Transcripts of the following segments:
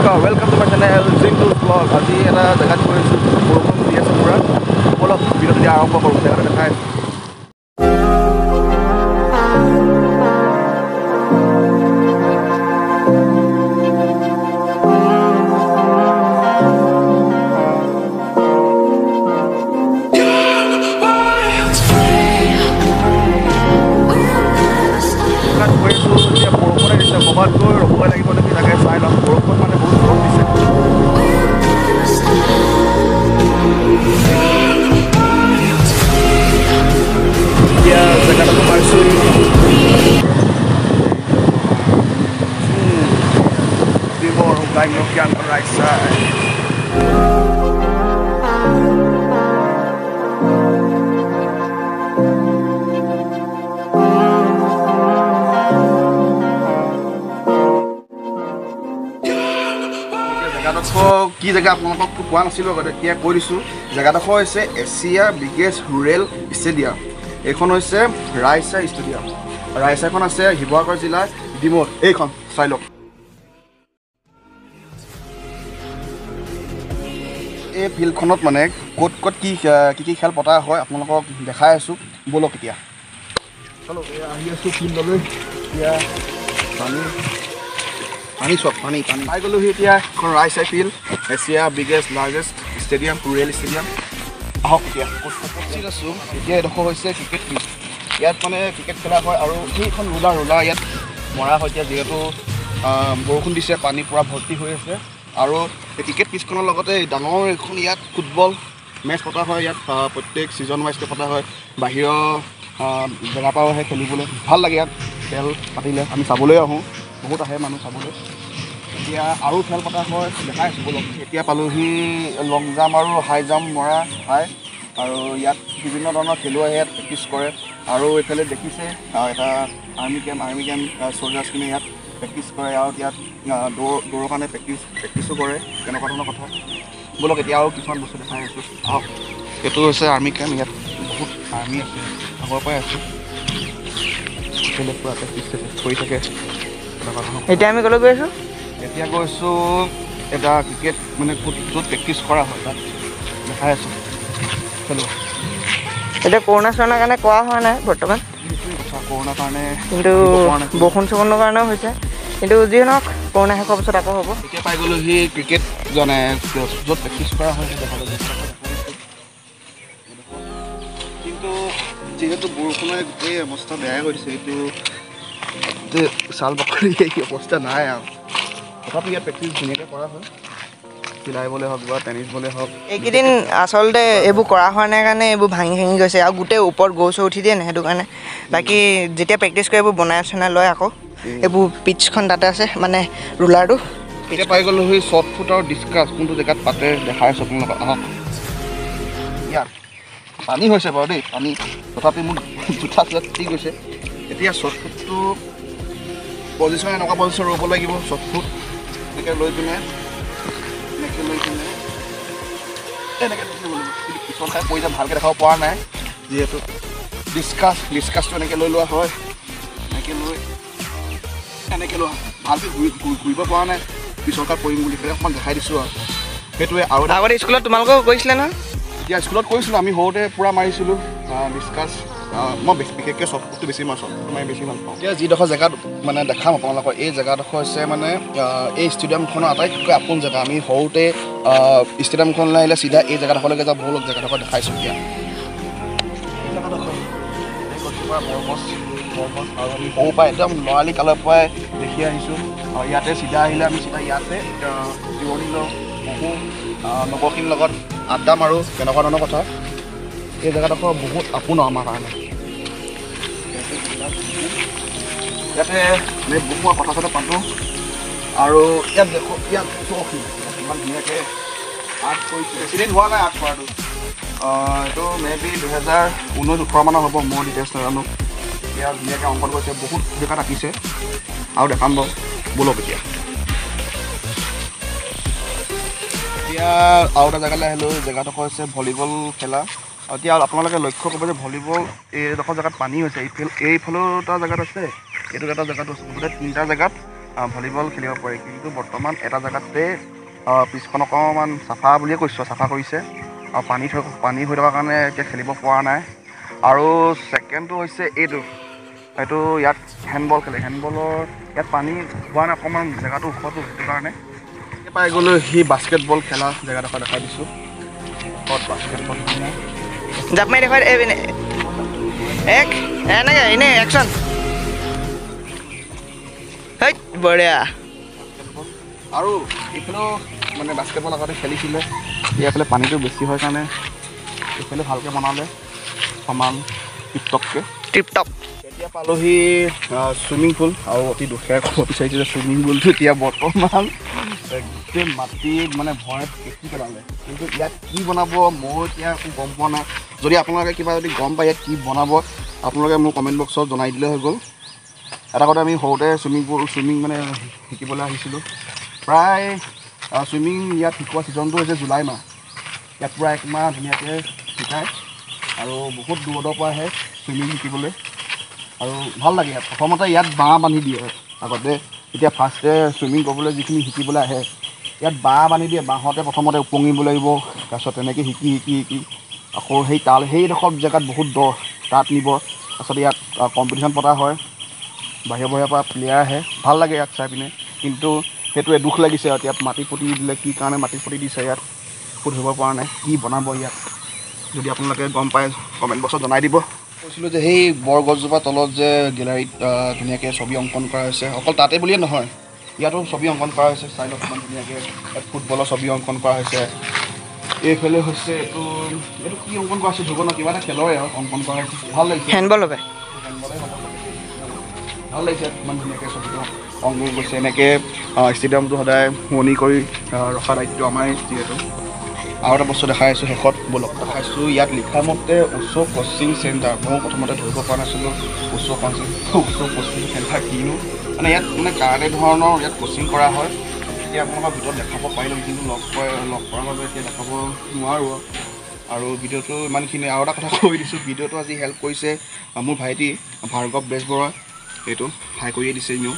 নমস্কাৰ, welcome to my channel Jintu blog. আজি এটা জেগাত গৈ আছোঁ, বৰষুণ দি আছে পূৰা। ব'লক ভিডিঅ'টো দিয়া আৰম্ভ কৰোঁ, জেগাটো দেখাই আছোঁ। গৈ আছোঁ, এতিয়া বৰষুণে দিছে, ক'ৰবাত গৈ ৰ'বই লাগিব নেকি, তাকে চাই লওঁ। বৰষুণ মানে বহুত ৰ'দ দিছে। এতিয়া জেগাডোখৰ পাইছোঁ, ৰাইচাই। জেগাডোখৰ কি জেগা আপোনালোকক কোৱা নাছিলোঁ আগতে, এতিয়া কৈ দিছোঁ। জেগাডোখৰ হৈছে এছিয়া বিগেষ্ট ৰুৰেল ষ্টেডিয়াম। এইখন হৈছে ৰাইচা ষ্টেডিয়াম। ৰাইচাখন আছে শিৱসাগৰ জিলাৰ ডিমৌত। এইখন চাই লওক। এই ফিল্ডখনত মানে ক'ত ক'ত কি কি কি খেল পতা হয় আপোনালোকক দেখাই আছোঁ, ব'লক এতিয়া। চলো, আহি আছোঁ ফিল্ডলৈ। এতিয়া পানী পানী চব পানী পানী পাই গ'লোহি। এতিয়া এখন Raisai field, Asia biggest largest stadium, rural stadium. আহক এতিয়া উপস্থিত আছোঁ। এতিয়া এডোখৰ হৈছে ক্ৰিকেট ফিল্ড। ইয়াত মানে ক্ৰিকেট খেলা হয় আৰু সেইখন ৰোলাৰ ইয়াত মৰা হয়। এতিয়া যিহেতু বৰষুণ দিছে, পানী পূৰা ভৰ্তি হৈ আছে। আৰু এই ক্ৰিকেট পিচখনৰ লগতে ডাঙৰ এখন ইয়াত ফুটবল মেচ পতা হয়। ইয়াত প্ৰত্যেক ছিজন ৱাইজকৈ পতা হয়। বাহিৰৰ জেগাৰ পৰাও আহে খেলিবলৈ। ভাল লাগে ইয়াত খেল পাতিলে, আমি চাবলৈ আহোঁ, বহুত আহে মানুহ চাবলৈ। এতিয়া আৰু খেল পতা হয়, দেখাই আছোঁ ব'লক। এতিয়া পালোহি লং জাম্প আৰু হাই জাম্প মৰা ঠাই। আৰু ইয়াত বিভিন্ন ধৰণৰ খেলুৱৈ ইয়াত প্ৰেক্টিছ কৰে। আৰু এইফালে দেখিছে এটা আৰ্মি কেম্প চ'লজাৰ্ছখিনি ইয়াত প্ৰেক্টিছ কৰে। আৰু ইয়াত দৌৰৰ কাৰণে প্ৰেক্টিছো কৰে, তেনেকুৱা ধৰণৰ কথা। ব'লক এতিয়া আৰু কিছুমান বস্তু দেখাই আছোঁ, আহক। এইটো হৈছে আৰ্মি কেম্প। ইয়াত বহুত আৰ্মি আছে, আগৰ পৰাই আছে, পূৰা প্ৰেক্টিছ কৰি থাকে। এতিয়া আমি ক'লৈ গৈ আছোঁ? এতিয়া গৈছোঁ এটা ক্ৰিকেট মানে য'ত প্ৰেক্টিছ কৰা হয় তাত দেখাই আছোঁ। চলো। এতিয়া কৰোণা চৰোণাৰ কাৰণে কোৱা হোৱা নাই বৰ্তমান, কথা কৰোণাৰ কাৰণে, কিন্তু বৰষুণ চৰষুণৰ কাৰণেও হৈছে। কিন্তু যি নহওক, কৰোণা শেষ হোৱাৰ পিছত আকৌ হ'ব। এতিয়া পাই গ'লোঁ সি ক্ৰিকেট মানে য'ত প্ৰেক্টিছ কৰা হয়। কিন্তু যিহেতু বৰষুণে গোটেই অৱস্থা বেয়াই কৰি দিছে, এইটো ছাল বাকলি এই অৱস্থা নাই আৰু। তথাপি ইয়াত প্ৰেক্টিছ ধুনীয়াকৈ কৰা হয়, চিলাই বলে হওক বা টেনিছ বলে হওক। এইকেইদিন আচলতে এইবোৰ কৰা হোৱা নাই কাৰণে এইবোৰ ভাঙি ভাঙি গৈছে। আৰু গোটেই ওপৰত গৰু চৰু উঠি দিয়ে নাই, সেইটো কাৰণে। বাকী যেতিয়া প্ৰেক্টিছ কৰে এইবোৰ বনাই চনাই লয় আকৌ। এইবোৰ পিটছখন তাতে আছে, মানে ৰুলাৰটো। এতিয়া পাই গ'লোঁ সেই শ্বৰ্ট ফুট আৰু ডিছকাছ কোনটো জেগাত পাতে দেখাই আছোঁ আপোনালোকক, আহক। ইয়াত পানী হৈছে বাৰু দেই, পানী, তথাপি মোৰ জোতা চোতা তিতি গৈছে। এতিয়া শ্বৰ্ট ফুটটো পজিশ্যন এনেকুৱা পজিশ্যন ৰ'ব লাগিব। শ্বৰ্ট ফুট এনেকৈ লৈ পিনে, এনেকৈ লৈ পিনে, এনেকৈ থাকিব লাগিব। কিন্তু পিছল খাই পৰি যাম, ভালকৈ দেখাব পৰা নাই যিহেতু। ডিছকাছটো এনেকৈ লৈ লোৱা হয়, এনেকৈ লৈ এনেকৈ লোৱা, ভালকৈ ঘূৰিব পৰা নাই, পিছল খাই পৰিম বুলি পেলাই অকণমান দেখাই দিছোঁ আৰু সেইটোৱে। আৰু আগতে স্কুলত তোমালোকেও কৰিছিলে নহয়? এতিয়া স্কুলত কৰিছিলোঁ আমি, সৰুতে পূৰা মাৰিছিলোঁ ডিছকাছ। মই বিশেষকৈ শ্বৰ্ট ফুটটো বেছি মাৰোঁ, শ্বৰ্ট ফুটটো মাৰি বেছি ভাল পাওঁ। এতিয়া যিডোখৰ জেগাত মানে দেখাম আপোনালোকৰ, এই জেগাডোখৰ হৈছে মানে এই ষ্টেডিয়ামখনৰ আটাইতকৈ আপোন জেগা। আমি সৰুতে ষ্টেডিয়ামখনলৈ আহিলে চিধা এই জেগাডোখৰলৈকে যাওঁ। বহুত জেগাডোখৰ দেখাইছোঁ এতিয়া। এই জেগাডোখৰ এই গছজোপা বৰগছ, বৰগছ। আৰু আমি সৰুৰ পৰাই একদম ল'ৰালি কালৰ পৰাই দেখি আহিছোঁ। আৰু ইয়াতে চিধা আহিলে আমি চিধা ইয়াতে জিৰণি লওঁ, বহোঁ, লগৰখিনিৰ লগত আড্ডা মাৰোঁ, তেনেকুৱা ধৰণৰ কথা। এই জেগাডোখৰ বহুত আপোন আমাৰ কাৰণে। ইয়াতে আমি বহু কথা চথা পাতোঁ। আৰু ইয়াত দেখোঁ, ইয়াত চকী ইমান ধুনীয়াকৈ আৰ্ট কৰিছে। বেছিদিন হোৱা নাই আৰ্ট কৰাটো, এইটো মে বি 2019-18 মানৰ হ'ব, মই ডিটেইলছ নাজানো। ইয়াত ধুনীয়াকৈ অংকন কৰিছে, বহুত জেগাত আঁকিছে আৰু দেখাম বাৰু, ব'লক এতিয়া। এতিয়া আৰু এটা জেগালৈ আহিলোঁ, জেগাডোখৰ হৈছে ভলীবল খেলা। এতিয়া আপোনালোকে লক্ষ্য কৰিব যে ভলীবল এইডোখৰ জেগাত পানী হৈছে। এইফালেও এটা জেগাত আছে, এইটো এটা জেগাত আছে, মুঠতে তিনিটা জেগাত ভলীবল খেলিব পাৰি। কিন্তু বৰ্তমান এটা জেগাতে পিছখন অকণমান চাফা বুলিয়ে কৈছোঁ, চাফা কৰিছে আৰু পানী হৈ থকাৰ কাৰণে এতিয়া খেলিব পৰা নাই। আৰু ছেকেণ্ডটো হৈছে এইটো ইয়াত হেণ্ডবল খেলে। হেণ্ডবলৰ ইয়াত পানী হোৱা নাই, অকণমান জেগাটো ওখটো, সেইটো কাৰণে পাই গ'লোঁ। সি বাস্কেটবল খেলা জেগাডোখৰ দেখাই দিছোঁ। বাস্কেটবল জাপ মাৰি দেখুৱাই এক এনেকৈ এনেই একশ্যন। বঢ়িয়া। আৰু এইফালেও মানে বাস্কেটবল আগতে খেলিছিলে, এইফালে পানীটো বেছি হয় কাৰণে এইফালে ভালকৈ বনালে সমান টিপটপকৈ টিপটপ। এতিয়া পালোহি চুইমিং পুল। আৰু অতি দুখেৰে ক'ব বিচাৰিছোঁ যে চুইমিং পুলটো এতিয়া বৰ্তমান গোটেই মাটিত মানে ভৰাত কেঁচি পেলালে। কিন্তু ইয়াত কি বনাব মই এতিয়া একো গম পোৱা নাই। যদি আপোনালোকে কিবা যদি গম পায় ইয়াত কি বনাব, আপোনালোকে মোৰ কমেণ্ট বক্সত জনাই দিলে হৈ গ'ল। এটা কথা, আমি সৰুতে চুইমিং মানে শিকিবলৈ আহিছিলোঁ। প্ৰায় চুইমিং ইয়াত শিকোৱা ছিজনটো হৈছে জুলাই মাহ। ইয়াত পূৰা এক মাহ ধুনীয়াকৈ শিকায় আৰু বহুত দূৰৰ পৰা আহে চুইমিং শিকিবলৈ আৰু ভাল লাগে। ইয়াত প্ৰথমতে ইয়াত বাঁহ বান্ধি দিয়ে আগতে। এতিয়া ফাৰ্ষ্টে চুইমিং কৰিবলৈ যিখিনি শিকিবলৈ আহে ইয়াত বাঁহ বান্ধি দিয়ে। বাঁহতে প্ৰথমতে উপঙিব লাগিব, তাৰপিছত তেনেকৈ শিকি শিকি শিকি আকৌ সেই তাল সেইডোখৰ জেগাত বহুত দ, তাত নিব। তাৰপিছত ইয়াত কম্পিটিশ্যন পতা হয়, বাহিৰৰ পৰা প্লেয়াৰ আহে। ভাল লাগে ইয়াত চাই পিনে। কিন্তু সেইটোৱে দুখ লাগিছে আৰু ইয়াত মাটি পুতি দিলে, কি কাৰণে মাটি পুতি দিছে ইয়াত একো ধৰিব পৰা নাই। কি বনাব ইয়াত যদি আপোনালোকে গম পায় কমেণ্ট বক্সত জনাই দিব। কৈছিলোঁ যে সেই বৰগছজোপাৰ তলত যে গেলাৰীত ধুনীয়াকৈ ছবি অংকন কৰা হৈছে, অকল তাতে বুলিয়ে নহয়, ইয়াতো ছবি অংকন কৰা হৈছে। চাই লওক ইমান ধুনীয়াকৈ ইয়াত ফুটবলৰ ছবি অংকন কৰা হৈছে। এইফালে হৈছে এইটো এইটো কি অংকন কৰা হৈছে ধৰিব নোৱাৰোঁ, কিবা এটা খেলৰে আৰু অংকন কৰা হৈছে। ভাল লাগিছে, হেণ্ডবল হ'ব, হেণ্ডবলে হ'ব, ভাল লাগিছে ইমান ধুনীয়াকৈ ছবিটো অংকন কৰিছে। এনেকৈ ষ্টেডিয়ামটো সদায় শুৱনি কৰি ৰখা দায়িত্ব আমাৰ যিহেতু। আৰু এটা বস্তু দেখাই আছোঁ শেষত, ব'লক দেখাইছোঁ। ইয়াত লিখা মতে উচ্চ কোচিং চেণ্টাৰ। ময়ো প্ৰথমতে ধৰিব পৰা নাছিলোঁ উচ্চ কোচিং চেণ্টাৰ কিনো, মানে ইয়াত মানে কাৰাটে ধৰণৰ ইয়াত কোচিং কৰা হয়। এতিয়া আপোনালোকৰ ভিতৰত দেখাব পাৰিলোঁ, কিন্তু লগ কৰাৰ বাবে এতিয়া দেখাব নোৱাৰোঁ। আৰু ভিডিঅ'টো ইমানখিনি। আৰু এটা কথা কৈ দিছোঁ, ভিডিঅ'টো আজি হেল্প কৰিছে মোৰ ভাইটি ভাৰ্গৱ বেজবৰুৱা, এইটো ভাই কৰিয়ে দিছে এনেও।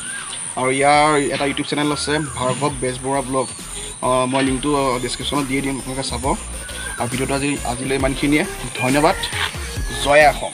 আৰু ইয়াৰ এটা ইউটিউব চেনেল আছে ভাৰ্গৱ বেজবৰুৱা ব্লগ, মই লিংকটো ডিছক্ৰিপশ্যনত দিয়ে দিম, আপোনালোকে চাব। আৰু ভিডিঅ'টো আজিলৈ ইমানখিনিয়ে, ধন্যবাদ, জয় অসম।